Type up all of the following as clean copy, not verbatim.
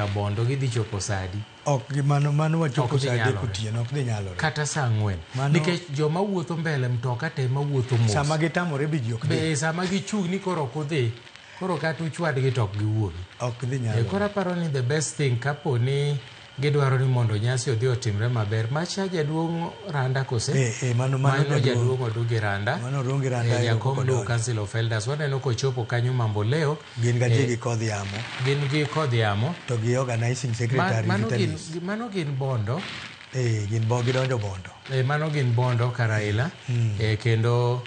Kabondo gidhi chopo saa adi? Ok gi mano mano wachopo Ok dhi saa 3 nyalore. otieno, ok dhi nyalore. Kata saa 4. Mano- Nikech joma wuotho mbele mtoka te mawuotho mos. Sama gitamore be ji ok dhi. Be sama gichung' ni koro ok udhi, koro kata uchwadgi to ok giwuogi. Ok dhi E, nyalore. koro aparo ni the best thing kapo ni gidwaro ni mondo nyasi odhi otimre maber. Macha jaduong' Randa kose? Eh, mano Mano jaduong'. jaduong' Odungi Randa. Mano Odungi Randa Eh, ero jakom koko Luo donjo. Council of Elders. Waneno kochopo kanyo mambo leo. Gin ga ji gi kodh yamo. Gin gi kodh yamo. To gi organizing secretary mano gin, Vitalis. mano gin Bondo. Eh, gin bo gidonjo Bondo. E, mano gin Bondo Karaila. E, kendo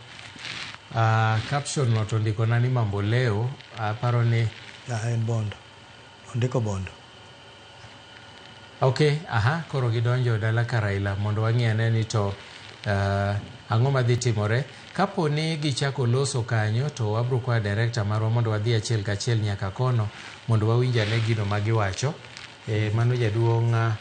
caption no to ndikona ni mambo leo. Aparo ni Ah, en Bondo. Ondiko Bondo. Ok, aha, koro gidonjo dala Karaila mondo wang'i ane ni to ang'o madhi timore. Kapo ni gichako loso kanyo to wabro kwayo director marwa mondo wadhi achiel kachiel nyaka kono mondo wawinj ane gino ma giwacho. E, mano jaduong'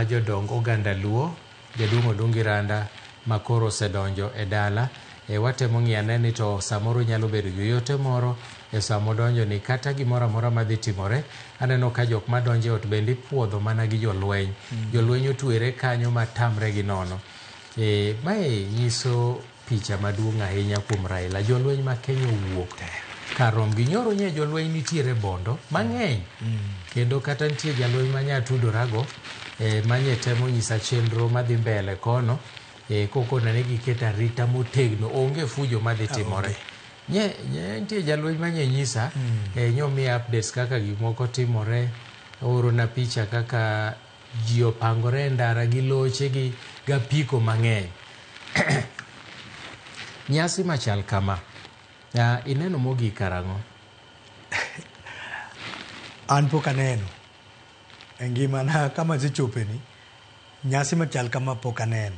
jodong oganda Luo, jaduong' Odungi Randa ma koro osedonjo e dala. E, watemo ng'iyo ane ni to samoro nyalo bedo yoyote moro e sama odonjo ni kata gimoro amora madhi timore. Aneno ka jok madonjo e ot bende ipuodho mana gi jolweny. Jolweny otwere kanyo matamre gi nono. E, mae nyiso picha maduong' ahinya kuom Raila. Jolweny ma Kenya owuok kar romgi. Nyoro nye jolweny nitiere Bondo mang'eny. Kendo kata nitie jalweny manya tudorago e, manye temo nyisa chenro madhi mbele kono e, kokona ni giketo arita motegno onge fujo madhi timore. Nye nitie jalweny manye nyisa e, nyomiya updates kaka gik moko timore oorona picha kaka ji opangore e ndara gi loche gi gapiko mang'eny. Nyasi machal kama ineno mogik karang'o? An pok aneno. E ngimana kama asechopeni, nyasi machal kama pok aneno.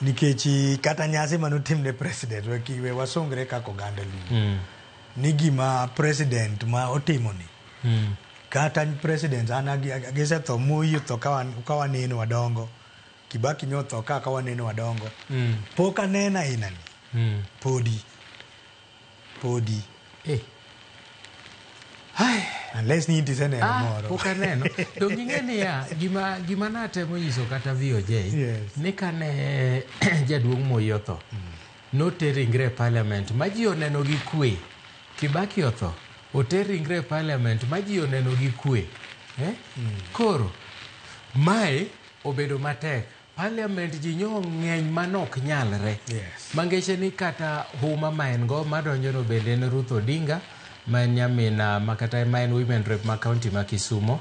Nikech kata nyasi manotim ne president, we wasungre kaka oganda Luo. Ni gima president ma otimoni, kata president an gisetho Moi otho ka waneno wadongo. Kibaki nyotho ka waneno wadongo. Pok aneno aina ni. Podi. Podi. Eh. Ai. Unless ni inti iseneno moro. Pok aneno. Donge ing'e niya, gima natemo nyiso kata VOJ, ni kane jaduong' Moi otho, noter ringre e parliament ma ji oneno gi kwe. Kibaki otho, oter ringre e parliament ma ji oneno gi kwe. Eh? Koro, mae obedo matek. Parliament ji nyo ng'eny manok nyalre. Mangeche ni kata huma ma en go madonjo no bende en Ruth Odinga ma en nyamina ma kata ma en women rep ma county ma Kisumo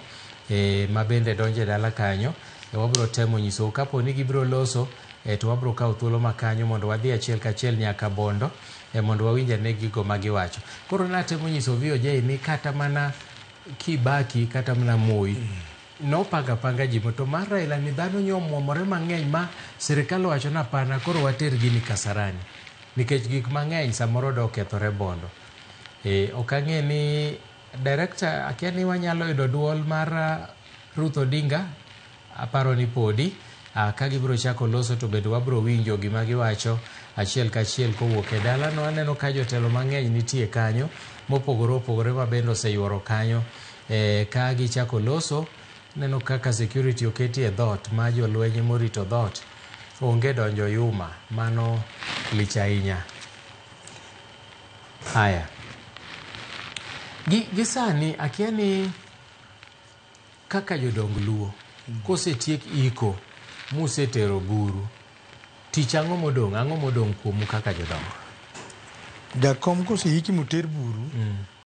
e, ma bende donjo e dala kanyo. E, wabro temo nyisou kapo ni gibiro loso e, to wabro kawo thuolo ma kanyo mondo wadhi achiel kachiel nyaka Bondo e, mondo wawinj ane gigo ma giwacho. Koro natemo nyiso VOJ ni kata mana Kibaki kata mana Moi nopanga panga ji to mar Raila ni dhano nyo omwomore mang'eny ma sirikal owacho ni hapana koro water gini Kasarani nikech gik mang'eny samoro do okethore Bondo. E, ok ang'e ni director akia ni wanyalo yudo duol mar Ruth Odinga aparo ni podi ka gibiro chako loso to bende wabiro winjo gima giwacho achiel kachiel kowuok e dalano. Aneno ka jotelo mang'eny nitie kanyo mopogore opogore ma bende oseyuoro kanyo e, ka gichako loso neno kaka security oketi e dhoot ma jolweny morito dhoot onge donjo yuma mano lich ahinya. Haya gi sani akia ni kaka jodong Luo kosetiek iko musetero buru tich ang'o modong' ang'o modong' kuomu kaka jodongo? Jakom koseiki moter buru.